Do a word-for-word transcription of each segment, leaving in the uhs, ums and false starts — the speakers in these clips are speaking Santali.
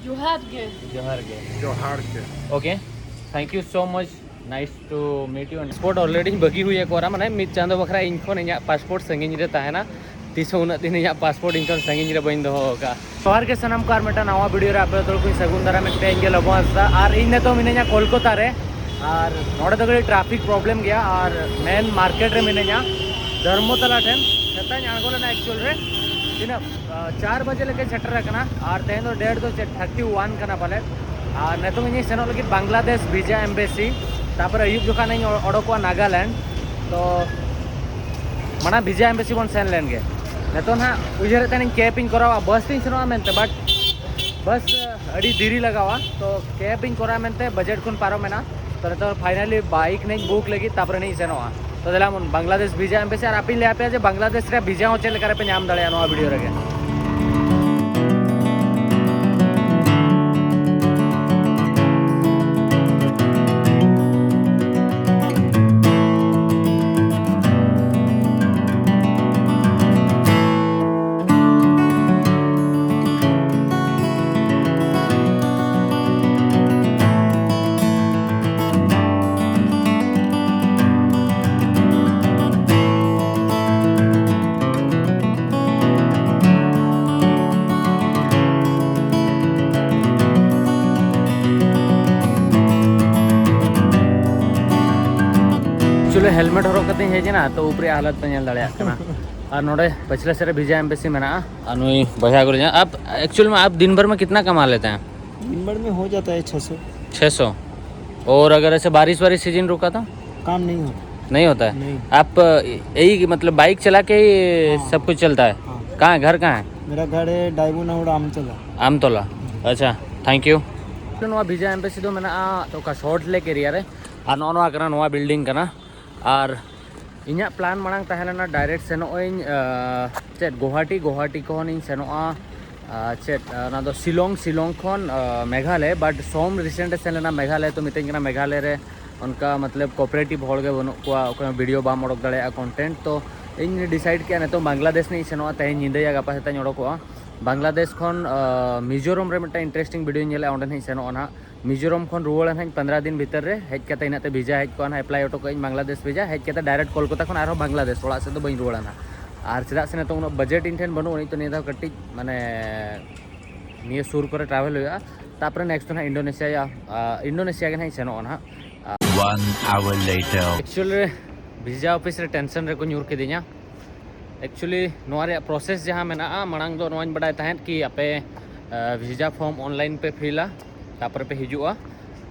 ᱡᱚᱦᱟᱨ ᱜᱮ᱾ ᱡᱚᱦᱟᱨ ᱜᱮ᱾ ᱡᱚᱦᱟᱨ ᱜᱮ᱾ Okay, thank you so much. Nice to meet you. Passport already ᱵᱟᱹᱜᱤ ᱦᱩᱭ ᱟᱠᱚ ᱢᱟᱱᱮ ᱢᱤᱫ ᱪᱟᱸᱫᱚ ᱵᱟᱠᱷᱨᱟ ᱤᱧ ᱠᱷᱚᱱ ᱤᱧᱟᱹᱜ passport ᱥᱟᱺᱜᱤᱧ ᱨᱮ ᱛᱟᱦᱮᱱᱟ᱾ ᱛᱤᱥ ᱦᱚᱸ ᱩᱱᱟᱹᱜ ᱫᱤᱱ ᱤᱧᱟᱹᱜ passport ᱤᱧ ᱠᱷᱚᱱ ᱥᱟᱺᱜᱤᱧ ᱨᱮ ᱵᱟᱹᱧ ᱫᱚᱦᱚ ᱟᱠᱟᱫᱼᱟ᱾ ᱡᱚᱦᱟᱨ ᱜᱮ ᱥᱟᱱᱟᱢ ᱠᱚ, ᱟᱨ ᱢᱤᱫᱴᱟᱝ ᱱᱟᱣᱟ video ᱨᱮ ᱟᱯᱮ ᱡᱚᱛᱚ ᱠᱚᱧ ᱥᱟᱹᱜᱩᱱ ᱫᱟᱨᱟᱢᱮᱫ ᱯᱮᱭᱟ᱾ ᱤᱧ ᱜᱮ ᱞᱚᱵᱚ ᱦᱟᱸᱥᱫᱟ, ᱟᱨ ᱤᱧ ᱱᱤᱛᱚᱜ ᱢᱤᱱᱟᱹᱧᱟ ᱠᱳᱞᱠᱟᱛᱟ ᱨᱮ᱾ ᱟᱨ ᱱᱚᱰᱮ ᱫᱚ ᱠᱟᱹᱴᱤᱡ traffic problem ᱜᱮᱭᱟ, ᱟᱨ main market ᱨᱮ ᱢᱤᱱᱟᱹᱧᱟ, ᱫᱷᱚᱨᱢᱚᱛᱚᱞᱟ ᱴᱷᱮᱱ᱾ ᱥᱮᱛᱟᱜ ᱤᱧ ᱟᱬᱜᱚ ᱞᱮᱱᱟ actual ᱨᱮ, ᱛᱤᱱᱟᱹᱜ, ᱟᱨ ᱪᱟᱨ ᱵᱟᱡᱮ ᱞᱮᱠᱟᱧ ᱥᱮᱴᱮᱨ ᱟᱠᱟᱱᱟ᱾ ᱟᱨ ᱛᱮᱦᱮᱧ ᱫᱚ date ᱫᱚ ᱪᱮᱫ, thirty one ᱠᱟᱱᱟ ᱯᱟᱞᱮ᱾ ᱟᱨ ᱱᱤᱛᱚᱝ ᱤᱧᱤᱧ ᱥᱮᱱᱚᱜ ᱞᱟᱹᱜᱤᱫ ᱵᱟᱝᱞᱟᱫᱮᱥ visa embassy, ᱛᱟᱨᱯᱚᱨᱮ ᱟᱹᱭᱩᱵ ᱡᱚᱠᱷᱟᱱ ᱤᱧ ᱚ-, ᱚᱰᱚᱠᱚᱜᱼᱟ ᱱᱟᱜᱟᱞᱮᱱᱰ᱾ ᱛᱚ ᱢᱟᱲᱟᱝ visa embassy ᱵᱚᱱ ᱥᱮᱱ ᱞᱮᱱ ᱜᱮ᱾ ᱱᱤᱛᱚᱝ ᱱᱟᱦᱟᱜ ᱩᱭᱦᱟᱹᱨᱮᱫ ᱛᱟᱦᱮᱱᱤᱧ cab ᱤᱧ ᱠᱚᱨᱟᱣᱟ, bus ᱛᱤᱧ ᱥᱮᱱᱚᱜᱼᱟ ᱢᱮᱱᱛᱮ, but bus ᱟᱹᱰᱤ ᱫᱮᱨᱤ ᱞᱟᱜᱟᱣᱟ, ᱛᱚ cab ᱤᱧ ᱠᱚᱨᱟᱣᱟ ᱢᱮᱱᱛᱮ budget ᱠᱷᱚᱱ ᱯᱟᱨᱚᱢ ᱮᱱᱟ᱾ ᱛᱚ ᱱᱤᱛᱚᱜ finally bike ᱱᱟᱧ book ᱞᱟᱹᱜᱤᱫ, ᱛᱟᱨᱯᱚᱨᱮ ᱱᱟᱧ ᱥᱮᱱᱚᱜᱼᱟ᱾ ᱛᱚ ᱫᱮᱞᱟ ᱵᱚᱱ ᱵᱟᱝᱞᱟᱫᱮᱥ visa embassy, ᱟᱨ ᱟᱯᱮᱧ ᱞᱟᱹᱭ ᱟᱯᱮᱭᱟ ᱡᱮ ᱵᱟᱝᱞᱟᱫᱮᱥ ᱨᱮᱭᱟᱜ visa ᱦᱚᱸ ᱪᱮᱫ ᱞᱮᱠᱟ ᱨᱮᱯᱮ ᱧᱟᱢ ᱫᱟᱲᱮᱭᱟᱜᱼᱟ ᱱᱚᱣᱟ video ᱨᱮᱜᱮ᱾ Actually helmet ᱦᱚᱨᱚᱜ ᱠᱟᱛᱮᱧ ᱦᱮᱡ ᱮᱱᱟ, ᱛᱚ ᱩᱯᱨᱮ ᱦᱟᱞᱚᱛ ᱯᱮ ᱧᱮᱞ ᱫᱟᱲᱮᱭᱟᱜ ᱠᱟᱱᱟ᱾ ᱟᱨ ᱱᱚᱰᱮ ᱯᱟᱪᱷᱞᱟ ᱥᱮᱫ ᱨᱮ visa embassy ᱢᱮᱱᱟᱜᱼᱟ᱾ ᱟᱨ ᱱᱩᱭ ᱵᱚᱭᱦᱟ ᱠᱚ ᱞᱟᱹᱭᱟ, आप एक्चुअल में आप दिन भर में कितना कमा लेते हैं? दिन भर में हो जाता है छः सौ। छः सौ। और अगर ऐसे बारिश वारिश सीजन रुका तो? काम नहीं होता। नहीं होता है? नहीं। आप यही मतलब बाइक चला के ही हाँ। सब कुछ चलता है? हाँ। कहाँ है, घर कहाँ है? मेरा घर है डायमंड हावड़ा आमतला। आमतला। ᱟᱪᱪᱷᱟ, thank you᱾ ᱱᱚᱣᱟ visa embassy ᱫᱚ ᱢᱮᱱᱟᱜᱼᱟ ᱛᱚ ᱚᱠᱟ ᱥᱚᱞᱴ ᱞᱮᱠ ᱮᱨᱤᱭᱟ ᱨᱮ᱾ ᱟᱨ ᱱᱚᱜᱼᱚ ᱱᱚᱣᱟ ᱠᱟᱱᱟ ᱱᱚᱣᱟ building ᱠᱟᱱᱟ᱾ ᱟᱨ ᱤᱧᱟᱹᱜ plan ᱢᱟᱲᱟᱝ ᱛᱟᱦᱮᱸ ᱞᱮᱱᱟ direct ᱥᱮᱱᱚᱜ ᱟᱹᱧ, ᱟᱸ, ᱪᱮᱫ, ᱜᱳᱦᱟᱴᱤ, ᱜᱳᱦᱟᱴᱤ ᱠᱷᱚᱱᱤᱧ ᱥᱮᱱᱚᱜᱼᱟ, ᱟᱸ, ᱪᱮᱫ, ᱟᱸ, ᱚᱱᱟ ᱫᱚ ᱥᱤᱞᱚᱝ, ᱥᱤᱞᱚᱝ ᱠᱷᱚᱱ, ᱟᱸ, ᱢᱮᱜᱷᱟᱞᱚᱭ᱾ But ᱥᱳᱢ recent ᱮ ᱥᱮᱱ ᱞᱮᱱᱟ ᱢᱮᱜᱷᱟᱞᱚᱭ, ᱛᱚ ᱢᱤᱛᱟᱹᱧ ᱠᱟᱱᱟ ᱢᱮᱜᱷᱟᱞᱚᱭ ᱨᱮ ᱚᱱᱠᱟ ᱢᱚᱛᱞᱚᱵ cooperative ᱦᱚᱲ ᱜᱮ ᱵᱟᱹᱱᱩᱜ ᱠᱚᱣᱟ, ᱚᱠᱚᱭ ᱦᱚᱸ video ᱵᱟᱢ ᱚᱰᱚᱠ ᱫᱟᱲᱮᱭᱟᱜᱼᱟ content᱾ ᱛᱚ ᱤᱧ decide ᱠᱮᱜᱼᱟ ᱱᱤᱛᱚᱜ ᱵᱟᱝᱞᱟᱫᱮᱥ ᱱᱟᱜ ᱤᱧ ᱥᱮᱱᱚᱜᱼᱟ, ᱛᱮᱦᱮᱧ ᱧᱤᱫᱟᱹᱭᱟ, ᱜᱟᱯᱟ ᱥᱮᱛᱟᱜ ᱤᱧ ᱚᱰᱚᱠᱚᱜᱼᱟ᱾ ᱵᱟᱝᱞᱟᱫᱮᱥ ᱠᱷᱚᱱ ᱟᱸ, ᱢᱤᱡᱳᱨᱟᱢ ᱨᱮ ᱢᱤᱫᱴᱟᱝ ᱤᱱᱴᱟᱨᱮᱥᱴᱤᱝ ᱵᱷᱤᱰᱤᱭᱳᱧ ᱧᱮᱞᱮᱫᱼᱟ, ᱚᱸᱰᱮ ᱱᱟᱦᱟᱜ ᱤᱧ ᱥᱮᱱᱚᱜᱼᱟ ᱱᱟᱦᱟᱜ᱾ ᱢᱤᱡᱳᱨᱟᱢ ᱠᱷᱚᱱ ᱨᱩᱣᱟᱹᱲᱟ ᱱᱟᱦᱟᱜ ᱤᱧ ᱯᱚᱱᱫᱽᱨᱚ ᱫᱤᱱ ᱵᱷᱤᱛᱟᱹᱨ ᱨᱮ᱾ ᱦᱮᱡ ᱠᱟᱛᱮ ᱤᱱᱟᱹᱜ ᱛᱮ ᱵᱷᱤᱡᱟ ᱦᱮᱡ ᱠᱚᱜᱼᱟ ᱱᱟᱦᱟᱜ, ᱮᱯᱞᱟᱭ ᱦᱚᱴᱚ ᱠᱟᱜ ᱟᱹᱧ ᱵᱟᱝᱞᱟᱫᱮᱥ ᱵᱷᱤᱡᱟ᱾ ᱦᱮᱡ ᱠᱟᱛᱮ ᱰᱟᱭᱨᱮᱠᱴ ᱠᱳᱞᱠᱟᱛᱟ ᱠᱷᱚᱱ ᱟᱨᱦᱚᱸ ᱵᱟᱝᱞᱟᱫᱮᱥ, ᱚᱲᱟᱜ ᱥᱮᱫ ᱫᱚ ᱵᱟᱹᱧ ᱨᱩᱣᱟᱹᱲᱟ ᱱᱟᱦᱟᱜ᱾ ᱟᱨ ᱪᱮᱫᱟᱜ ᱥᱮ ᱱᱤᱛᱚᱜ ᱩᱱᱟᱹᱜ ᱵᱟᱡᱮᱴ ᱤᱧ ᱴᱷᱮᱱ ᱵᱟᱹᱱᱩᱜ ᱟᱹᱱᱤᱡ, ᱛᱚ ᱱᱤᱭᱟᱹ ᱫᱷᱟᱣ ᱠᱟᱹᱴᱤᱡ ᱢᱟᱱᱮ ᱱᱤᱭᱟᱹ ᱥᱩᱨ ᱠᱚᱨᱮ ᱴᱨᱟᱵᱷᱮᱞ ᱦᱩᱭᱩᱜᱼᱟ᱾ ᱛᱟᱨᱯᱚᱨᱮ ᱱᱮᱠᱥᱴ ᱫᱚ ᱱᱟᱦᱟᱜ ᱤᱱᱰᱳᱱᱮᱥᱤᱭᱟ, ᱟᱸ, ᱤᱱᱰᱳᱱᱮᱥᱤᱭᱟ ᱜᱮ ᱱᱟᱦᱟᱜ ᱤᱧ ᱥᱮᱱᱚᱜᱼᱟ ᱱᱟᱦᱟᱜ᱾ One hour later. ᱮᱠᱪᱩᱭᱮᱞᱤ ᱨᱮ ᱵᱷᱤᱡᱟ ᱚᱯᱷᱤᱥ ᱨᱮ ᱴᱮᱱᱥᱚᱱ ᱨᱮᱠᱚ ᱧᱩᱨ ᱠᱤᱫᱤᱧᱟ᱾ ᱮᱠᱪᱩᱭᱮᱞᱤ ᱱᱚᱣᱟ ᱨᱮᱭᱟᱜ ᱯᱨᱚᱥᱮᱥ ᱡᱟᱦᱟᱸ ᱢᱮᱱᱟᱜᱼᱟ, ᱢᱟᱲᱟᱝ ᱫᱚ ᱱᱚᱣᱟᱧ ᱵᱟᱰᱟᱭ ᱛᱟᱦᱮᱸᱫ ᱠᱤ ᱟᱯᱮ, ᱟᱸ, ᱵᱷᱤᱡᱟ ᱯᱷᱚᱨᱢ ᱚᱱᱞᱟᱭᱤᱱ ᱯᱮ ᱯᱷᱤᱞᱟ, ᱛᱟᱨᱯᱚᱨᱮ ᱯᱮ ᱦᱤᱡᱩᱜᱼᱟ,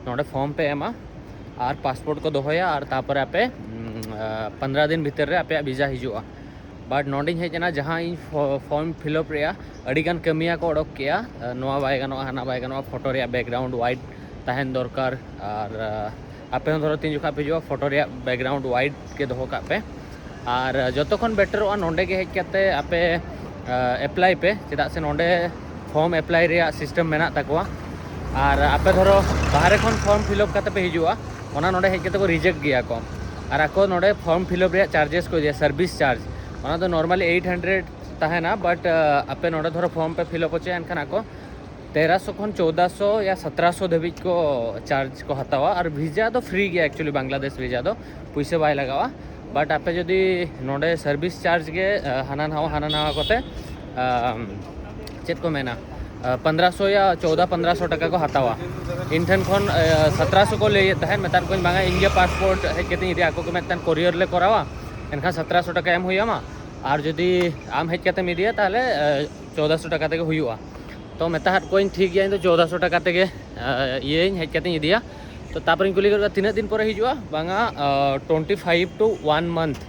ᱱᱚᱰᱮ ᱯᱷᱚᱨᱢ ᱯᱮ ᱮᱢᱟ ᱟᱨ ᱯᱟᱥᱯᱳᱨᱴ ᱠᱚ ᱫᱚᱦᱚᱭᱟ, ᱟᱨ ᱛᱟᱨᱯᱚᱨᱮ ᱟᱯᱮ, ᱩᱸ, ᱟᱸ, ᱯᱚᱱᱫᱽᱨᱚ ᱫᱤᱱ ᱵᱷᱤᱛᱤᱨ ᱨᱮ ᱟᱯᱮᱭᱟᱜ ᱵᱷᱤᱡᱟ ᱦᱤᱡᱩᱜᱼᱟ᱾ ᱵᱟᱴ ᱱᱚᱰᱮᱧ ᱦᱮᱡ ᱮᱱᱟ, ᱡᱟᱦᱟᱸ ᱤᱧ ᱯᱷᱚ-, ᱯᱷᱚᱨᱢ ᱯᱷᱤᱞᱟᱯ ᱨᱮᱭᱟᱜ ᱟᱹᱰᱤᱜᱟᱱ ᱠᱟᱹᱢᱤᱭᱟᱹ ᱠᱚ ᱚᱰᱚᱠ ᱠᱮᱜᱼᱟ, ᱟᱸ, ᱱᱚᱣᱟ ᱵᱟᱭ ᱜᱟᱱᱚᱜᱼᱟ, ᱦᱟᱱᱟ ᱵᱟᱭ ᱜᱟᱱᱚᱜᱼᱟ, ᱯᱷᱳᱴᱳ ᱨᱮᱭᱟᱜ ᱵᱮᱠᱜᱨᱟᱣᱩᱱᱰ ᱣᱟᱭᱤᱰ ᱛᱟᱦᱮᱱ ᱫᱚᱨᱠᱟᱨ, ᱟᱨ, ᱟᱸ, ᱟᱯᱮ ᱦᱚᱸ ᱫᱷᱚᱨᱚ ᱛᱤᱱ ᱡᱚᱠᱷᱚᱱ ᱯᱮ ᱦᱤᱡᱩᱜᱼᱟ, ᱯᱷᱳᱴᱳ ᱨᱮᱭᱟᱜ ᱵᱮᱠᱜᱨᱟᱣᱩᱱᱰ ᱣᱟᱭᱤᱰ ᱜᱮ ᱫᱚᱦᱚ ᱠᱟᱜ ᱯᱮ᱾ ᱟᱨ, ᱟᱸ, ᱡᱚᱛᱚ ᱠᱷᱚᱱ ᱵᱮᱴᱟᱨᱚᱜᱼᱟ ᱱᱚᱰᱮ ᱜᱮ ᱦᱮᱡ ᱠᱟᱛᱮ ᱟᱯᱮ, ᱟᱸ, ᱮᱯᱞᱟᱭ ᱯᱮ, ᱪᱮᱫᱟᱜ ᱥᱮ ᱱᱚᱰᱮ ᱯᱷᱚᱨᱢ ᱮᱯᱞᱟᱭ ᱨᱮᱭᱟᱜ ᱥᱤᱥᱴᱮᱢ ᱢᱮᱱᱟᱜ ᱛᱟᱠᱚᱣᱟ᱾ ᱟᱨ ᱟᱯᱮ ᱫᱷᱚᱨᱚ ᱵᱟᱦᱨᱮ ᱠᱷᱚᱱ ᱯᱷᱚᱨᱢ ᱯᱷᱤᱞᱟᱯ ᱠᱟᱛᱮ ᱯᱮ ᱦᱤᱡᱩᱜᱼᱟ, ᱚᱱᱟ ᱱᱚᱰᱮ ᱦᱮᱡ ᱠᱟᱛᱮ ᱠᱚ ᱨᱤᱡᱮᱠᱴ ᱜᱮᱭᱟ ᱠᱚ᱾ ᱟᱨ ᱟᱠᱚ ᱱᱚᱰᱮ ᱯᱷᱚᱨᱢ ᱯᱷᱤᱞᱟᱯ ᱨᱮᱭᱟᱜ ᱪᱟᱨᱡᱮᱥ ᱠᱚ ᱤᱫᱤᱭᱟ, ᱥᱟᱨᱵᱷᱤᱥ ᱪᱟᱨᱡᱽ, ᱚᱱᱟ ᱫᱚ ᱱᱚᱨᱢᱟᱞᱤ ᱮᱭᱤᱴ ᱦᱟᱱᱰᱨᱮᱰ ᱛᱟᱦᱮᱱᱟ, ᱵᱟᱴ, ᱟᱸ, ᱟᱯᱮ ᱱᱚᱰᱮ ᱫᱷᱚᱨᱚ ᱯᱷᱚᱨᱢ ᱯᱮ ᱯᱷᱤᱞᱟᱯ ᱦᱚᱪᱚᱭᱟ, ᱮᱱᱠᱷᱟᱱ ᱟᱠᱚ ᱛᱮᱨᱚᱥᱚ ᱠᱷᱚᱱ ᱪᱳᱫᱟᱥᱚ ᱭᱟ ᱥᱚᱛᱨᱟᱥᱚ ᱫᱷᱟᱹᱵᱤᱡ ᱠᱚ ᱪᱟᱨᱡᱽ ᱠᱚ ᱦᱟᱛᱟᱣᱟ᱾ ᱟᱨ ᱵᱷᱤᱡᱟ ᱫᱚ ᱯᱷᱨᱤ ᱜᱮᱭᱟ, ᱮᱠᱪᱩᱭᱮᱞᱤ ᱵᱟᱝᱞᱟᱫᱮᱥ ᱵᱷᱤᱡᱟ ᱫᱚ ᱯᱩᱭᱥᱟᱹ ᱵᱟᱭ ᱞᱟᱜᱟᱣᱟ᱾ ᱵᱟᱴ ᱟᱯᱮ ᱡᱩᱫᱤ ᱱᱚᱰᱮ ᱥᱟᱨᱵᱷᱤᱥ ᱪᱟᱨᱡᱽ ᱜᱮ, ᱟᱸ, ᱦᱟᱱᱟ ᱱᱟᱣᱟ, ᱦᱟᱱᱟ ᱱᱟᱣᱟ ᱠᱚᱛᱮ, ᱟᱸ, ᱪᱮᱫ ᱠᱚ ᱢᱮᱱᱟ, ᱟᱸ, ᱯᱚᱱᱫᱽᱨᱚᱥᱚ ᱭᱟ ᱪᱳᱫᱟ ᱯᱚᱱᱫᱽᱨᱚᱥᱚ ᱴᱟᱠᱟ ᱠᱚ ᱦᱟᱛᱟᱣᱟ᱾ ᱤᱧ ᱴᱷᱮᱱ ᱠᱷᱚᱱ, ᱟᱸ, ᱥᱚᱛᱨᱟᱥᱚ ᱠᱚ ᱞᱟᱹᱭᱮᱫ ᱛᱟᱦᱮᱸᱫ, ᱢᱮᱛᱟᱫ ᱠᱚᱣᱟᱧ ᱵᱟᱝᱟ, ᱤᱧ ᱜᱮ ᱯᱟᱥᱯᱳᱨᱴ ᱦᱮᱡ ᱠᱟᱛᱮᱧ ᱤᱫᱤᱭᱟ, ᱟᱠᱚ ᱠᱚ ᱢᱮᱱᱮᱫ ᱛᱟᱦᱮᱸᱫ ᱠᱳᱨᱤᱭᱟᱨ ᱞᱮ ᱠᱚᱨᱟᱣᱟ, ᱮᱱᱠᱷᱟᱱ ᱥᱚᱛᱨᱟᱥᱚ ᱴᱟᱠᱟ ᱮᱢ ᱦᱩᱭ ᱟᱢᱟ, ᱟᱨ ᱡᱩᱫᱤ ᱟᱢ ᱦᱮᱡ ᱠᱟᱛᱮᱢ ᱤᱫᱤᱭᱟ ᱛᱟᱦᱚᱞᱮ, ᱟᱸ, ᱪᱳᱫᱟᱥᱚ ᱴᱟᱠᱟ ᱛᱮᱜᱮ ᱦᱩᱭᱩᱜᱼᱟ᱾ ᱛᱚ ᱢᱮᱛᱟ ᱦᱟᱫ ᱠᱚᱣᱟᱧ ᱴᱷᱤᱠ ᱜᱮᱭᱟ, ᱤᱧ ᱫᱚ ᱪᱳᱫᱟᱥᱚ ᱴᱟᱠᱟ ᱛᱮᱜᱮ, ᱟᱸ, ᱤᱭᱟᱹᱧ ᱦᱮᱡ ᱠᱟᱛᱮᱧ ᱤᱫᱤᱭᱟ᱾ ᱛᱚ ᱛᱟᱨᱯᱚᱨᱮᱧ ᱠᱩᱞᱤ ᱜᱚᱫ ᱠᱚᱣᱟ, "ᱛᱤᱱᱟᱹᱜ ᱫᱤᱱ ᱯᱚᱨᱮ ᱦᱤᱡᱩᱜᱼᱟ?" ᱵᱟᱝᱟ, ᱟᱸ, twenty five to one month,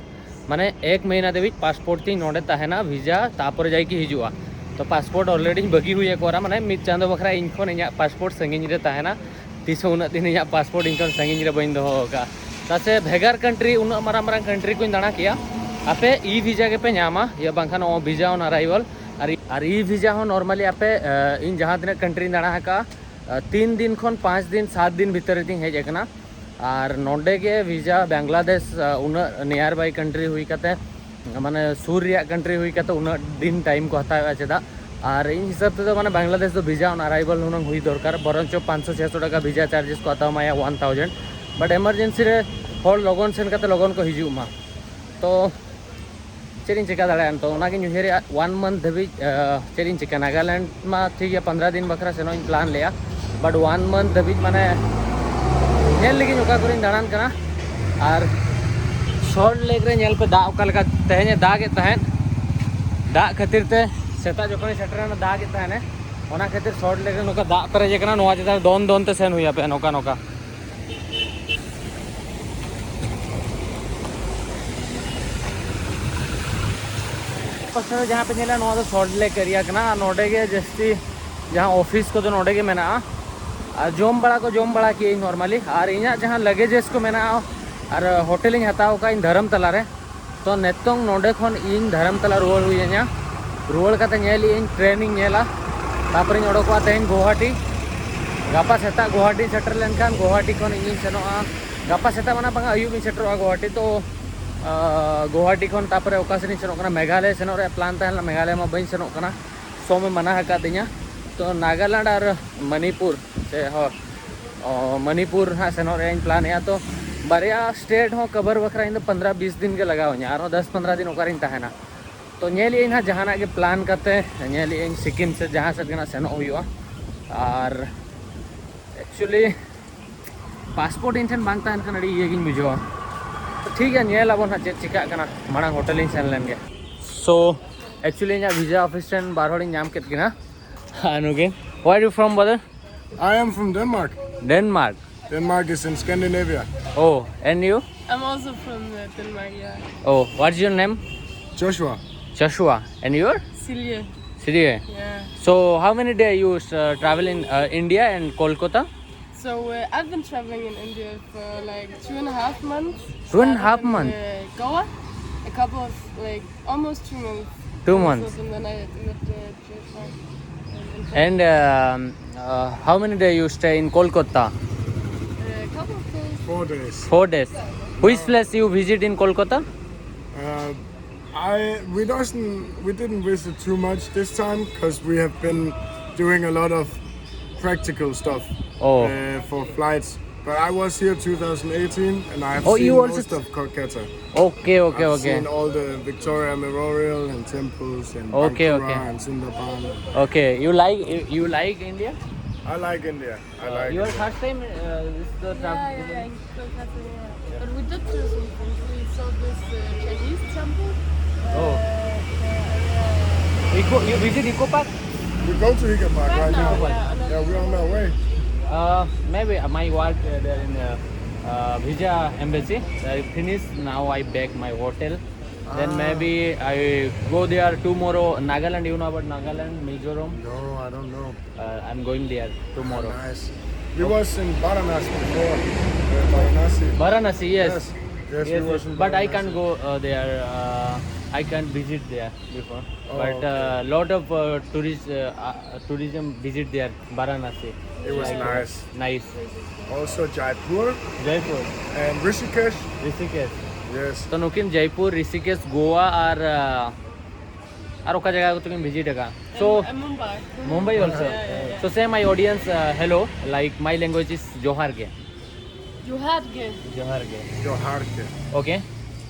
ᱢᱟᱱᱮ ᱮᱠ ᱢᱟᱹᱦᱱᱟᱹ ᱫᱷᱟᱹᱵᱤᱡ ᱯᱟᱥᱯᱳᱨᱴ ᱛᱤᱧ ᱱᱚᱰᱮ ᱛᱟᱦᱮᱱᱟ, ᱵᱷᱤᱡᱟ, ᱛᱟᱨᱯᱚᱨᱮ ᱡᱟᱭ ᱠᱤ ᱦᱤᱡᱩᱜᱼᱟ᱾ ᱛᱚ ᱯᱟᱥᱯᱳᱨᱴ ᱚᱞᱨᱮᱰᱤᱧ ᱵᱟᱹᱜᱤ ᱦᱩᱭ ᱟᱠᱚᱣᱟ, ᱢᱟᱱᱮ ᱢᱤᱫ ᱪᱟᱸᱫᱚ ᱵᱟᱠᱷᱨᱟ ᱤᱧ ᱠᱷᱚᱱ ᱤᱧᱟᱹᱜ ᱯᱟᱥᱯᱳᱨᱴ ᱥᱟᱺᱜᱤᱧ ᱨᱮ ᱛᱟᱦᱮᱱᱟ᱾ ᱛᱤᱥ ᱦᱚᱸ ᱩᱱᱟᱹᱜ ᱫᱤᱱ ᱤᱧᱟᱹᱜ ᱯᱟᱥᱯᱳᱨᱴ ᱤᱧ ᱠᱷᱚᱱ ᱥᱟᱺᱜᱤᱧ ᱨᱮ ᱵᱟᱹᱧ ᱫᱚᱦᱚ ᱟᱠᱟᱫᱼᱟ᱾ ᱪᱮᱫᱟᱜ ᱥᱮ ᱵᱷᱮᱜᱟᱨ ᱠᱟᱱᱴᱨᱤ, ᱩᱱᱟᱹᱜ ᱢᱟᱨᱟᱝ ᱢᱟᱨᱟᱝ ᱠᱟᱱᱴᱨᱤ ᱠᱚᱧ ᱫᱟᱬᱟ ᱠᱮᱜᱼᱟ, ᱟᱯᱮ ᱤ ᱵᱷᱤᱡᱟ ᱜᱮᱯᱮ ᱧᱟᱢᱟ, ᱤᱭᱟᱹ ᱵᱟᱝᱠᱷᱟᱱ ᱚ ᱵᱷᱤᱡᱟ ᱚᱱ ᱟᱨᱟᱭᱵᱷᱟᱞ᱾ ᱟᱨ, ᱟᱨ ᱤ ᱵᱷᱤᱡᱟ ᱦᱚᱸ ᱱᱚᱨᱢᱟᱞᱤ ᱟᱯᱮ, ᱟᱸ, ᱤᱧ ᱡᱟᱦᱟᱸ ᱛᱤᱱᱟᱹᱜ ᱠᱟᱱᱴᱨᱤᱧ ᱫᱟᱬᱟ ᱟᱠᱟᱫᱼᱟ, ᱟᱸ, ᱛᱤᱱ ᱫᱤᱱ ᱠᱷᱚᱱ ᱯᱟᱸᱪ ᱫᱤᱱ, ᱥᱟᱛ ᱫᱤᱱ ᱵᱷᱤᱛᱟᱹᱨ ᱨᱮᱜᱤᱧ ᱦᱮᱡ ᱟᱠᱟᱱᱟ᱾ ᱟᱨ ᱱᱚᱰᱮ ᱜᱮ ᱵᱷᱤᱡᱟ ᱵᱟᱝᱞᱟᱫᱮᱥ, ᱟᱸ, ᱩᱱᱟᱹᱜ nearby country ᱦᱩᱭ ᱠᱟᱛᱮ, ᱢᱟᱱᱮ ᱥᱩᱨ ᱨᱮᱭᱟᱜ ᱠᱟᱱᱴᱨᱤ ᱦᱩᱭ ᱠᱟᱛᱮ ᱩᱱᱟᱹᱜ ᱫᱤᱱ ᱴᱟᱭᱤᱢ ᱠᱚ ᱦᱟᱛᱟᱣᱮᱫᱼᱟ ᱪᱮᱫᱟᱜ? ᱟᱨ ᱤᱧ ᱦᱤᱥᱟᱹᱵ ᱛᱮᱫᱚ ᱢᱟᱱᱮ ᱵᱟᱝᱞᱟᱫᱮᱥ ᱫᱚ ᱵᱷᱤᱡᱟ ᱚᱱ ᱟᱨᱟᱭᱵᱟᱞ ᱦᱩᱱᱟᱹᱝ ᱦᱩᱭ ᱫᱚᱨᱠᱟᱨ, ᱵᱚᱨᱚᱱᱪᱚ ᱯᱟᱸᱪᱥᱚ ᱪᱷᱮᱥᱚ ᱴᱟᱠᱟ ᱵᱷᱤᱡᱟ ᱪᱟᱨᱡᱮᱥ ᱠᱚ ᱦᱟᱛᱟᱣ ᱢᱟᱭᱟ, ᱚᱣᱟᱱ ᱛᱷᱟᱣᱡᱮᱱᱰ᱾ ᱵᱟᱴ ᱮᱢᱟᱨᱡᱮᱱᱥᱤ ᱨᱮ ᱦᱚᱲ ᱞᱚᱜᱚᱱ ᱥᱮᱱ ᱠᱟᱛᱮ ᱞᱚᱜᱚᱱ ᱠᱚ ᱦᱤᱡᱩᱜ ᱢᱟ᱾ ᱛᱚ ᱪᱮᱫ ᱤᱧ ᱪᱮᱠᱟ ᱫᱟᱲᱮᱭᱟᱜᱼᱟ ᱱᱤᱛᱚᱜ, ᱚᱱᱟᱜᱤᱧ ᱩᱭᱦᱟᱹᱨᱮᱜᱼᱟ᱾ ᱚᱣᱟᱱ ᱢᱟᱱᱛᱷ ᱫᱷᱟᱹᱵᱤᱡ ᱪᱮᱫ ᱤᱧ ᱪᱮᱠᱟ? ᱱᱟᱜᱟᱞᱮᱱᱰ ᱢᱟ ᱴᱷᱤᱠ ᱜᱮᱭᱟ, ᱯᱚᱱᱫᱽᱨᱚ ᱫᱤᱱ ᱵᱟᱠᱷᱨᱟ ᱥᱮᱱᱚᱜ ᱤᱧ ᱯᱞᱟᱱ ᱞᱮᱜᱼᱟ, ᱵᱟᱴ ᱚᱣᱟᱱ ᱢᱟᱱᱛᱷ ᱫᱷᱟᱹᱵᱤᱡ ᱢᱟᱱᱮ ᱧᱮᱞ ᱞᱟᱹᱜᱤᱫ ᱚᱠᱟ ᱠᱚᱨᱮᱧ ᱫᱟᱬᱟᱱ ᱠᱟᱱᱟ᱾ ᱟᱨ ᱥᱚᱞᱴ ᱞᱮᱠ ᱨᱮ ᱧᱮᱞ ᱯᱮ, ᱫᱟᱜ ᱚᱠᱟ ᱞᱮᱠᱟ ᱛᱮᱦᱮᱧᱮ ᱫᱟᱜ ᱮᱫ ᱛᱟᱦᱮᱸᱫ᱾ ᱫᱟᱜ ᱠᱷᱟᱹᱛᱤᱨ ᱛᱮ ᱥᱮᱛᱟᱜ ᱡᱚᱠᱷᱚᱱᱤᱧ ᱥᱮᱴᱮᱨᱮᱱᱟ, ᱫᱟᱜ ᱮᱫ ᱛᱟᱦᱮᱸᱫ, ᱚᱱᱟ ᱠᱷᱟᱹᱛᱤᱨ ᱥᱚᱞᱴ ᱞᱮᱠ ᱨᱮ ᱱᱚᱝᱠᱟ ᱫᱟᱜ ᱯᱮᱨᱮᱡ ᱟᱠᱟᱱᱟ᱾ ᱱᱚᱣᱟ ᱪᱮᱛᱟᱱ ᱨᱮ ᱫᱚᱱ ᱫᱚᱱ ᱛᱮ ᱥᱮᱱ ᱦᱩᱭ ᱟᱯᱮ, ᱱᱚᱝᱠᱟ ᱱᱚᱝᱠᱟ᱾ ᱯᱟᱥᱮ ᱨᱮ ᱡᱟᱦᱟᱸ ᱯᱮ ᱧᱮᱞᱟ, ᱱᱚᱣᱟ ᱫᱚ ᱥᱚᱞᱴ ᱞᱮᱠ ᱮᱨᱤᱭᱟ ᱠᱟᱱᱟ᱾ ᱟᱨ ᱱᱚᱰᱮ ᱜᱮ ᱡᱟᱹᱥᱛᱤ ᱡᱟᱦᱟᱸ ᱚᱯᱷᱤᱥ ᱠᱚᱫᱚ ᱱᱚᱰᱮ ᱜᱮ ᱢᱮᱱᱟᱜᱼᱟ᱾ ᱟᱨ ᱡᱚᱢ ᱵᱟᱲᱟ ᱠᱚ ᱡᱚᱢ ᱵᱟᱲᱟ ᱠᱮᱜᱼᱟᱹᱧ ᱱᱚᱨᱢᱟᱞᱤ᱾ ᱟᱨ ᱤᱧᱟᱹᱜ ᱡᱟᱦᱟᱸ ᱞᱟᱜᱮᱡᱮᱥ ᱠᱚ ᱢᱮᱱᱟᱜᱼᱟ, ᱟᱨ ᱦᱳᱴᱮᱞ ᱤᱧ ᱦᱟᱛᱟᱣ ᱟᱠᱟᱫ ᱤᱧ ᱫᱷᱚᱨᱚᱢᱛᱟᱞᱟ ᱨᱮ᱾ ᱛᱚ ᱱᱤᱛᱚᱝ ᱱᱚᱰᱮ ᱠᱷᱚᱱ ᱤᱧ ᱫᱷᱚᱨᱚᱢᱛᱟᱞᱟ ᱨᱩᱣᱟᱹᱲ ᱦᱩᱭ ᱟᱹᱧᱟ᱾ ᱨᱩᱣᱟᱹᱲ ᱠᱟᱛᱮ ᱧᱮᱞ ᱤᱧ, ᱴᱨᱮᱱ ᱤᱧ ᱧᱮᱞᱟ, ᱛᱟᱨᱯᱚᱨᱮᱧ ᱚᱰᱚᱠᱚᱜᱼᱟ ᱛᱮᱦᱮᱧ ᱜᱳᱦᱟᱴᱤ᱾ ᱜᱟᱯᱟ ᱥᱮᱛᱟᱜ ᱜᱳᱦᱟᱴᱤᱧ ᱥᱮᱴᱮᱨ ᱞᱮᱱᱠᱷᱟᱱ ᱜᱳᱦᱟᱴᱤ ᱠᱷᱚᱱ ᱤᱧᱤᱧ ᱥᱮᱱᱚᱜᱼᱟ, ᱜᱟᱯᱟ ᱥᱮᱛᱟᱜ ᱢᱟᱱᱮ ᱵᱟᱝᱟ, ᱟᱹᱭᱩᱵ ᱤᱧ ᱥᱮᱴᱮᱨᱚᱜᱼᱟ ᱜᱳᱦᱟᱴᱤ᱾ ᱛᱚ ᱟᱸ, ᱜᱳᱦᱟᱴᱤ ᱠᱷᱚᱱ ᱛᱟᱨᱯᱚᱨᱮ ᱚᱠᱟ ᱥᱮᱫ ᱤᱧ ᱥᱮᱱᱚᱜ ᱠᱟᱱᱟ? ᱢᱮᱜᱷᱟᱞᱚᱭ ᱥᱮᱱᱚᱜ ᱨᱮᱭᱟᱜ ᱯᱞᱟᱱ ᱛᱟᱦᱮᱸ ᱞᱮᱱᱟ, ᱢᱮᱜᱷᱟᱞᱚᱭ ᱢᱟ ᱵᱟᱹᱧ ᱥᱮᱱᱚᱜ ᱠᱟᱱᱟ, ᱥᱚᱢᱚᱭ ᱢᱟᱱᱟ ᱟᱠᱟᱫᱤᱧᱟ᱾ ᱛᱚ ᱱᱟᱜᱟᱞᱮᱱᱰ ᱟᱨ ᱢᱚᱱᱤᱯᱩᱨ ᱥᱮ ᱦᱚ-, ᱚ, ᱢᱚᱱᱤᱯᱩᱨ ᱦᱟᱸᱜ ᱥᱮᱱᱚᱜ ᱨᱮᱭᱟᱜ ᱤᱧ ᱯᱞᱟᱱᱮᱜᱼᱟ᱾ ᱛᱚ ᱵᱟᱨᱭᱟ ᱥᱴᱮᱴ ᱦᱚᱸ ᱠᱚᱵᱷᱟᱨ ᱵᱟᱠᱷᱨᱟ ᱤᱧ ᱫᱚ ᱯᱚᱱᱫᱽᱨᱚ ᱵᱤᱥ ᱫᱤᱱ ᱜᱮ ᱞᱟᱜᱟᱣ ᱤᱧᱟ, ᱟᱨᱦᱚᱸ ᱫᱚᱥ ᱯᱚᱱᱫᱽᱨᱚ ᱫᱤᱱ ᱚᱠᱟᱨᱤᱧ ᱛᱟᱦᱮᱱᱟ? ᱛᱚ ᱧᱮᱞ ᱤᱧ ᱦᱟᱸᱜ ᱡᱟᱦᱟᱱᱟᱜ ᱜᱮ ᱯᱞᱟᱱ ᱠᱟᱛᱮ, ᱧᱮᱞ ᱤᱧ ᱥᱤᱠᱤᱢ ᱥᱮᱫ, ᱡᱟᱦᱟᱸ ᱥᱮᱫ ᱜᱮ ᱱᱟᱜ ᱥᱮᱱᱚᱜ ᱦᱩᱭᱩᱜᱼᱟ᱾ ᱟᱨ ᱮᱠᱪᱩᱭᱮᱞᱤ ᱯᱟᱥᱯᱳᱨᱴ ᱤᱧ ᱴᱷᱮᱱ ᱵᱟᱝ ᱛᱟᱦᱮᱱ ᱠᱷᱟᱱ ᱟᱹᱰᱤ ᱤᱭᱟᱹ ᱜᱤᱧ ᱵᱩᱡᱷᱟᱹᱣᱟ᱾ ᱛᱚ ᱴᱷᱤᱠ ᱜᱮᱭᱟ, ᱧᱮᱞ ᱟᱵᱚᱱ ᱦᱟᱸᱜ ᱪᱮᱫ ᱪᱤᱠᱟᱹᱜ ᱠᱟᱱᱟ, ᱢᱟᱲᱟᱝ ᱦᱳᱴᱮᱞ ᱤᱧ ᱥᱮᱱ ᱞᱮᱱ ᱜᱮ᱾ So actually ᱤᱧᱟᱹᱜ ᱵᱷᱤᱥᱟ ᱚᱯᱷᱤᱥ ᱴᱷᱮᱱ ᱵᱟᱨ ᱦᱚᱲᱤᱧ ᱧᱟᱢ ᱠᱮᱫ ᱠᱤᱱᱟ᱾ ᱟᱨ ᱱᱩᱠᱤᱱ, where are you from, brother? I am from Denmark. Denmark. Denmark is in Scandinavia. Oh, and you? I'm also from uh, Denmark, yeah. Oh, what's your name? Joshua. Joshua. And your? Silje. Silje. Yeah. So how many days you uh, travel in uh, India and Kolkata? So uh, I've been traveling in India for like two and a half months. Two and a half months? Uh, Goa. A couple of, like, almost two months. Two months. And then I ended up, uh, trip, uh, in, in And um, uh, how many days you stay in Kolkata? A couple of days. Four days. Four days. Which place you visit in Kolkata? Uh, I we doesn't we didn't visit too much this time because we have been doing a lot of practical stuff Oh. uh, for flights. But I was here two thousand eighteen, and I have Oh, seen you also most of Kolkata. Okay, okay, I've okay. seen all the Victoria memorial and temples and Okay, Bankura okay. and Sundarban. Okay, you like you like India? I like India. I Uh, like your India. First time uh, this the Yeah, yeah, yeah, in Kolkata, yeah. But we did do some things. We saw this uh, Chinese temple. Oh. Uh, yeah, yeah. Eco, you visit Eco Park? We go to Eco Park right now. Yeah, Yeah, we're on our way. Uh, maybe uh, my work uh, there in uh, uh, visa embassy. I finish now. I back my hotel. Then Ah. Maybe I go there tomorrow. Nagaland, you know about Nagaland, Mizoram. No, I don't know. Uh, I'm going there tomorrow. Nice. We was in Varanasi before. Uh, Varanasi. Varanasi, yes. Yes, yes, we was in But I Varanasi. Can't go uh, there. Uh, I can't visit there before. Oh, but okay. uh, Lot of uh, tourist uh, uh, tourism visit there, Varanasi. It was Like, nice. Nice. Also Jaipur Jaipur, and Rishikesh. Rishikesh. Yes. ᱛᱚ ᱱᱩᱠᱤᱱ ᱡᱚᱭᱯᱩᱨ, ᱨᱤᱥᱤᱠᱮᱥ, ᱜᱳᱣᱟ ᱟᱨ ᱟᱨ ᱚᱠᱟ ᱡᱟᱭᱜᱟ ᱠᱚ ᱛᱟᱹᱠᱤᱱ ᱵᱷᱤᱡᱤᱴ ᱟᱠᱟᱫᱼᱟ? So And Mumbai. Mumbai also. Yeah, yeah, yeah. So say my audience uh, hello, like my language is Johar ge. Johar ge. Johar ge. Johar ke. Okay.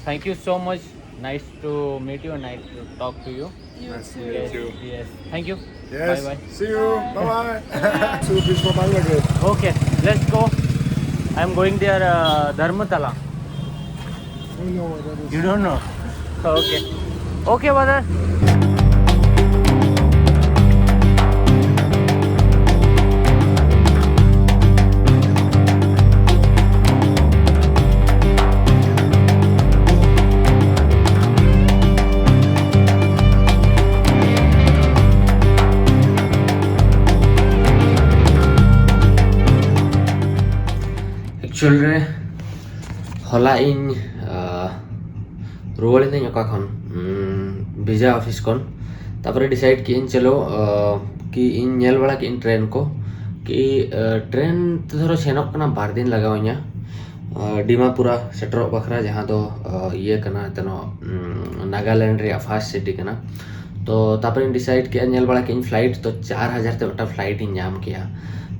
Thank you so much. Nice to meet you and nice to talk to you. You Nice to too. meet you. Yes. Thank you. Yes. Bye bye. See you. Bye bye. Two fish for Bangladesh. Okay, let's go. I'm going there, uh, Dharmatala. We know what that is. You don't know? Okay. Okay, brother. Actual ᱨᱮ ᱦᱚᱞᱟ ᱤᱧ ᱨᱩᱣᱟᱹᱲ ᱮᱱᱟᱹᱧ ᱚᱠᱟ ᱠᱷᱚᱱ, ᱵᱷᱤᱡᱟ ᱚᱯᱷᱤᱥ ᱠᱷᱚᱱ᱾ ᱛᱟᱨᱯᱚᱨᱮ ᱰᱤᱥᱟᱭᱤᱰ ᱠᱮᱜ ᱟᱹᱧ, ᱪᱚᱞᱚ ᱠᱤ ᱤᱧ ᱧᱮᱞ ᱵᱟᱲᱟ ᱠᱮᱜ ᱟᱹᱧ ᱴᱨᱮᱱ ᱠᱚ, ᱠᱤ ᱴᱨᱮᱱ ᱛᱮ ᱫᱷᱚᱨᱚ ᱥᱮᱱᱚᱜ ᱠᱟᱱᱟ ᱵᱟᱨ ᱫᱤᱱ ᱞᱟᱜᱟᱣ ᱤᱧᱟ᱾ ᱰᱤᱢᱟᱯᱩᱨᱟ ᱥᱮᱴᱮᱨᱚᱜ ᱵᱟᱠᱷᱨᱟ, ᱡᱟᱦᱟᱸ ᱫᱚ ᱤᱭᱟᱹ ᱠᱟᱱᱟ ᱮᱱᱛᱮᱫ, ᱱᱟᱜᱟᱞᱮᱱᱰ ᱨᱮᱭᱟᱜ ᱯᱷᱟᱥᱴ ᱥᱤᱴᱤ ᱠᱟᱱᱟ᱾ ᱛᱚ ᱛᱟᱨᱯᱚᱨᱮᱧ ᱰᱤᱥᱟᱭᱤᱰ ᱠᱮᱜᱼᱟ, ᱧᱮᱞ ᱵᱟᱲᱟ ᱠᱮᱜᱼᱟᱹᱧ ᱯᱷᱞᱟᱭᱤᱴ, ᱛᱚ ᱪᱟᱨ ᱦᱟᱡᱟᱨ ᱛᱮ ᱢᱤᱫᱴᱟᱝ ᱯᱷᱞᱟᱭᱤᱴ ᱤᱧ ᱧᱟᱢ ᱠᱮᱜᱼᱟ᱾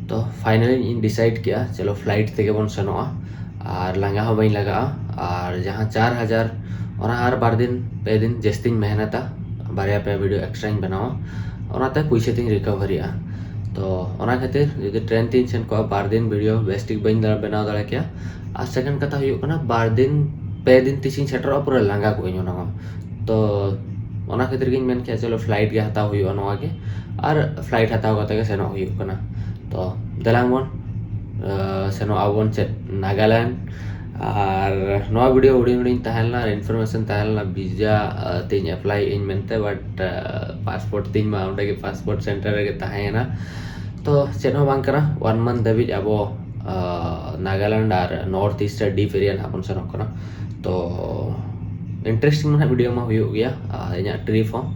ᱛᱚ ᱯᱷᱟᱭᱱᱟᱞᱤ ᱤᱧ ᱰᱤᱥᱟᱭᱤᱰ ᱠᱮᱜᱼᱟ, ᱪᱚᱞᱚ ᱯᱷᱞᱟᱭᱤᱴ ᱛᱮᱜᱮ ᱵᱚᱱ ᱥᱮᱱᱚᱜᱼᱟ, ᱟᱨ ᱞᱟᱸᱜᱟ ᱦᱚᱸ ᱵᱟᱹᱧ ᱞᱟᱜᱟᱜᱼᱟ᱾ ᱟᱨ ᱡᱟᱦᱟᱸ ᱪᱟᱨ ᱦᱟᱡᱟᱨ, ᱚᱱᱟ ᱟᱨ ᱵᱟᱨ ᱫᱤᱱ ᱯᱮ ᱫᱤᱱ ᱡᱟᱹᱥᱛᱤᱧ ᱢᱮᱦᱱᱚᱛᱟ, ᱵᱟᱨᱭᱟ ᱯᱮᱭᱟ ᱵᱷᱤᱰᱤᱭᱳ ᱮᱠᱥᱴᱨᱟᱧ ᱵᱮᱱᱟᱣᱟ, ᱚᱱᱟᱛᱮ ᱯᱩᱭᱥᱟᱹ ᱛᱤᱧ ᱨᱤᱠᱟᱵᱷᱟᱨᱤᱜᱼᱟ᱾ ᱛᱚ ᱚᱱᱟ ᱠᱷᱟᱹᱛᱤᱨ ᱡᱩᱫᱤ ᱴᱨᱮᱱ ᱛᱤᱧ ᱥᱮᱱ ᱠᱚᱜᱼᱟ, ᱵᱟᱨ ᱫᱤᱱ ᱵᱷᱤᱰᱤᱭᱳ ᱵᱮᱥ ᱴᱷᱤᱠ ᱵᱟᱹᱧ ᱫᱟᱲᱮ ᱵᱮᱱᱟᱣ ᱫᱟᱲᱮ ᱠᱮᱭᱟ᱾ ᱟᱨ ᱥᱮᱠᱮᱱᱰ ᱠᱟᱛᱷᱟ ᱦᱩᱭᱩᱜ ᱠᱟᱱᱟ, ᱵᱟᱨ ᱫᱤᱱ ᱯᱮ ᱫᱤᱱ ᱛᱤᱥᱤᱧ ᱥᱮᱴᱮᱨᱚᱜᱼᱟ, ᱯᱩᱨᱟᱹ ᱞᱟᱸᱜᱟ ᱠᱚᱜᱼᱟᱹᱧ ᱚᱱᱟ ᱦᱚᱸ᱾ ᱛᱚ ᱚᱱᱟ ᱠᱷᱟᱹᱛᱤᱨ ᱜᱤᱧ ᱢᱮᱱ ᱠᱮᱭᱟ, ᱪᱚᱞᱚ ᱯᱷᱞᱟᱭᱤᱴ ᱜᱮ ᱦᱟᱛᱟᱣ ᱦᱩᱭᱩᱜᱼᱟ ᱱᱚᱣᱟ ᱜᱮ, ᱟᱨ ᱯᱷᱞᱟᱭᱤᱴ ᱦᱟᱛᱟᱣ ᱠᱟᱛᱮ ᱜᱮ ᱥᱮᱱᱚᱜ ᱦᱩᱭᱩᱜ ᱠᱟᱱᱟ᱾ ᱛᱚ ᱫᱮᱞᱟᱝ ᱵᱚᱱ ᱥᱮᱱᱚᱜ ᱟᱵᱚᱱ ᱪᱮᱫ, ᱱᱟᱜᱟᱞᱮᱱᱰ᱾ ᱟᱨ ᱱᱚᱣᱟ ᱵᱷᱤᱰᱤᱭᱳ ᱦᱩᱰᱤᱧ ᱦᱩᱰᱤᱧ ᱛᱟᱦᱮᱸ ᱞᱮᱱᱟ, ᱤᱱᱯᱷᱚᱨᱢᱮᱥᱚᱱ ᱛᱟᱦᱮᱸ ᱞᱮᱱᱟ, ᱵᱷᱤᱡᱟ ᱛᱤᱧ ᱮᱯᱞᱟᱭ ᱟᱹᱧ ᱢᱮᱱᱛᱮ, ᱵᱟᱴ ᱯᱟᱥᱯᱳᱨᱴ ᱛᱤᱧ ᱢᱟ ᱚᱸᱰᱮ ᱜᱮ ᱯᱟᱥᱯᱳᱨᱴ ᱥᱮᱱᱴᱟᱨ ᱨᱮᱜᱮ ᱛᱟᱦᱮᱸᱭᱮᱱᱟ᱾ ᱛᱚ ᱪᱮᱫ ᱦᱚᱸ ᱵᱟᱝ ᱠᱟᱱᱟ, ᱚᱣᱟᱱ ᱢᱟᱱᱛᱷ ᱫᱷᱟᱹᱵᱤᱡ ᱟᱵᱚ ᱱᱟᱜᱟᱞᱮᱱᱰ ᱟᱨ ᱱᱚᱨᱛᱷ ᱤᱥᱴ ᱨᱮ ᱰᱤᱯ ᱮᱨᱤᱭᱟ ᱱᱟᱦᱟᱜ ᱵᱚᱱ ᱥᱮᱱᱚᱜ ᱠᱟᱱᱟ᱾ ᱛᱚ ᱤᱱᱴᱟᱨᱮᱥᱴᱤᱝ ᱱᱟᱦᱟᱜ ᱵᱷᱤᱰᱤᱭᱳ ᱢᱟ ᱦᱩᱭᱩᱜ ᱜᱮᱭᱟ, ᱟᱨ ᱤᱧᱟᱹᱜ ᱴᱨᱤᱯ ᱦᱚᱸ,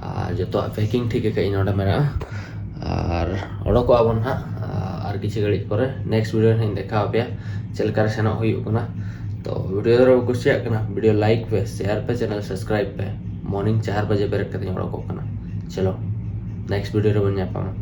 ᱟᱨ ᱡᱚᱛᱚᱣᱟᱜ ᱯᱮᱠᱤᱝ ᱴᱷᱤᱠ ᱟᱠᱟᱫ ᱤᱧ ᱱᱚᱰᱮ ᱢᱮᱱᱟᱜᱼᱟ᱾ ᱟᱨ ᱚᱰᱚᱠᱚᱜ ᱟᱵᱚᱱ ᱦᱟᱸᱜ ᱟᱨ ᱠᱤᱪᱷᱩ ᱜᱷᱟᱹᱲᱤᱡ ᱯᱚᱨᱮ᱾ ᱱᱮᱠᱥᱴ ᱵᱷᱤᱰᱤᱭᱳ ᱨᱮ ᱦᱟᱸᱜ ᱤᱧ ᱫᱮᱠᱷᱟᱣ ᱟᱯᱮᱭᱟ ᱪᱮᱫ ᱞᱮᱠᱟ ᱨᱮ ᱥᱮᱱᱚᱜ ᱦᱩᱭᱩᱜ ᱠᱟᱱᱟ᱾ ᱛᱚ ᱵᱷᱤᱰᱤᱭᱳ ᱨᱮ ᱠᱩᱥᱤᱭᱟᱜ ᱠᱟᱱᱟ, ᱵᱷᱤᱰᱤᱭᱳ ᱞᱟᱭᱤᱠ ᱯᱮ, ᱥᱮᱭᱟᱨ ᱯᱮ, ᱪᱮᱱᱮᱞ ᱥᱟᱵᱥᱠᱨᱟᱭᱤᱵ ᱯᱮ᱾ ᱢᱚᱨᱱᱤᱝ ᱪᱟᱨ ᱵᱟᱡᱮ ᱵᱮᱨᱮᱫ ᱠᱟᱛᱮᱧ ᱚᱰᱚᱠᱚᱜ ᱠᱟᱱᱟ᱾ ᱪᱚᱞᱚ ᱱᱮᱠᱥᱴ ᱵᱷᱤᱰᱤᱭᱳ ᱨᱮᱵᱚᱱ ᱧᱟᱯᱟᱢᱟ᱾